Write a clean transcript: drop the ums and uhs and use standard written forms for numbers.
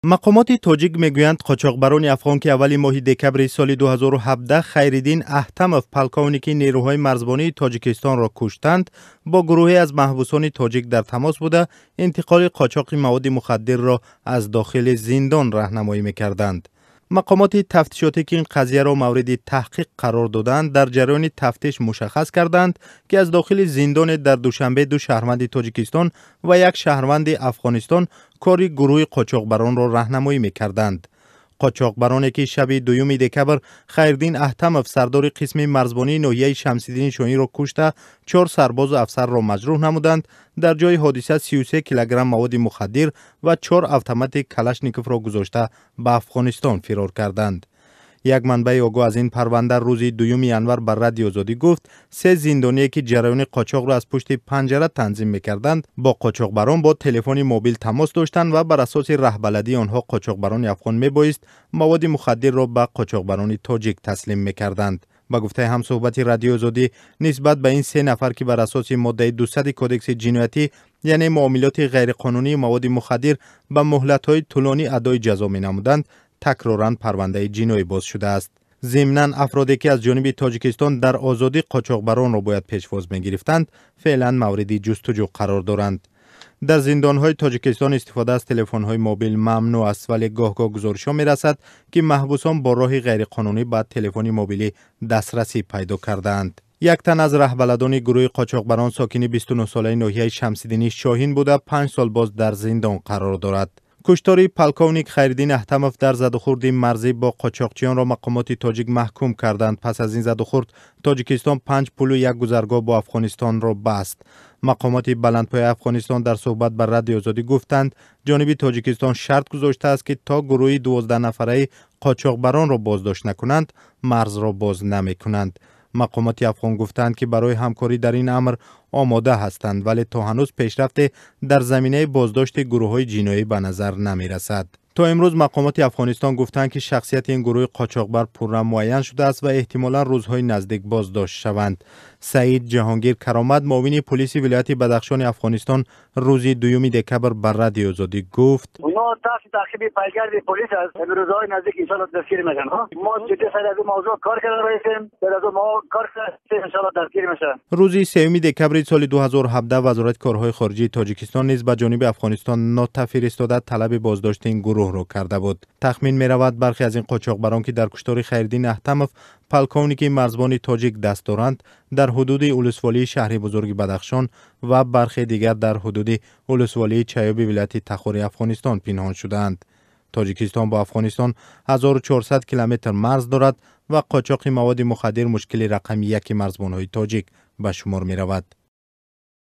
Мақомоти тоҷик мегӯянд, қочоқбарони афғон, ки аввали моҳи декабри соли 2017 Хайриддин Аҳтамов, полковники нерӯҳои марзбонии Тоҷикистонро куштанд, бо гурӯҳе аз маҳбусони тоҷик дар тамос буда, интиқоли қочоқи маводи мухаддирро аз дохили зиндон раҳнамоӣ мекарданд. Мақомоти тафтишотӣ, ки ин қазияро мавриди таҳқиқ қарор доданд, дар ҷараёни тафтиш мушаххас карданд, ки аз дохили зиндоне дар Душанбе ду шаҳрванди Тоҷикистон ва як шаҳрванди Афғонистон кори гурӯҳи қочоқбаронро раҳнамоӣ мекарданд. Қочоқбароне, ки шаби 2 декабр Хайриддин Аҳтамов, сардори қисми марзбонии ноҳияи Шамсиддини Шоҳинро кушта, чор сарбозу афсарро маҷрӯҳ намуданд, дар ҷои ҳодиса 33 килограмм маводи мухаддир ва чор автомати Калашниковро гузошта, ба Афғонистон фирор карданд. Як манбаи огоҳ аз ин парванда рӯзи 2 январ ба Радиои Озодӣ гуфт, се зиндоние, ки ҷараёни қочоқро аз пушти панҷара танзим мекарданд, бо қочоқбарон бо телефони мобил тамос доштанд ва бар асоси раҳбаладии онҳо қочоқбарони афғон мебоист маводи мухаддирро ба қочоқбарони тоҷик таслим мекарданд. Ба гуфтаи ҳамсӯҳбати Радиои Озодӣ, нисбат ба ин се нафар, ки бар асоси моддаи 200 Кодекси ҷиноятӣ, яъне муомилоти ғайриқонунии маводи мухаддир, ба муҳлатҳои тӯлонӣ адои ҷазо менамуданд, такроран парвандаи ҷиноӣ боз шудааст. Зимнан, афроде, ки аз ҷониби Тоҷикистон дар озодӣ қочоқбаронро бояд пешвоз мегирифтанд, феълан мавриди ҷустуҷӯ қарор доранд. Дар зиндонҳои Тоҷикистон истифода аз телефонҳои мобил мамнӯъ аст, вале гоҳ-гоҳ гузоришҳо мерасад, ки маҳбусон бо роҳи ғайриқонунӣ ба телефони мобилӣ дастрасӣ пайдо кардаанд. Як тан аз раҳбаладони гурӯҳи қочоқбарон сокини 29-солаи ноҳияи Шамсиддини Шоҳин буда, 5 сол боз дар зиндон қарор дорад. Куштори полковник Хайриддин Аҳтамов дар задухӯрди марзӣ бо қочоқчиёнро мақомоти тоҷик маҳкум карданд. Пас аз ин задухӯрд Тоҷикистон панҷ пулу як гузаргоҳ бо Афғонистонро баст. Мақомоти баландпояи Афғонистон дар суҳбат ба Радиои Озодӣ гуфтанд, ҷониби Тоҷикистон шарт гузоштааст, ки то гурӯҳи 12-нафараи қочоқбаронро боздошт накунанд, марзро боз намекунанд. Мақомоти афғон гуфтанд, ки барои ҳамкорӣ дар ин амр омода ҳастанд, вале то ҳанӯз пешрафте дар заминаи боздошти гурӯҳҳои ҷиноӣ ба назар намерасад. То имрӯз мақомоти Афғонистон гуфтанд, ки шахсияти ин гурӯҳи қочоқбар пурра муайян шудааст ва эҳтимолан рӯзҳои наздик боздошт шаванд. Саид Ҷаҳонгир Каромат, муовини пулиси вилояти Бадахшони Афғонистон, рӯзи 2 декабр ба Радиои Озодӣ гуфт: Мо таҳти таъқиби пайгарди полис аст. Рӯзҳои наздик иншоалло дастгир мешаванд. Мо ҷиддӣ сар аз мавзӯъ кор карда раисем, сар аз мо кор иншоалло дастгир мешаванд. Рӯзи 3 декабри соли 2017 Вазорати корҳои хориҷии Тоҷикистон низ ба ҷониби Афғонистон нота фиристода, талаби боздошти ин гурӯҳро карда буд. Тахмин меравад, бархе аз ин қочоқбарон, ки дар куштори Хайриддин Аҳтамов, полковники марзбони тоҷик, даст доранд, дар ҳудуди улусволии шаҳри бузурги Бадахшон ва бархе дигар дар ҳудуди улусволии Чаёби вилояти Тахори Афғонистон пинҳон шудаанд. Тоҷикистон бо Афғонистон 1400 километр марз дорад ва қочоқи маводи мухаддир мушкили рақами яки марзбонҳои тоҷик ба шумор меравад.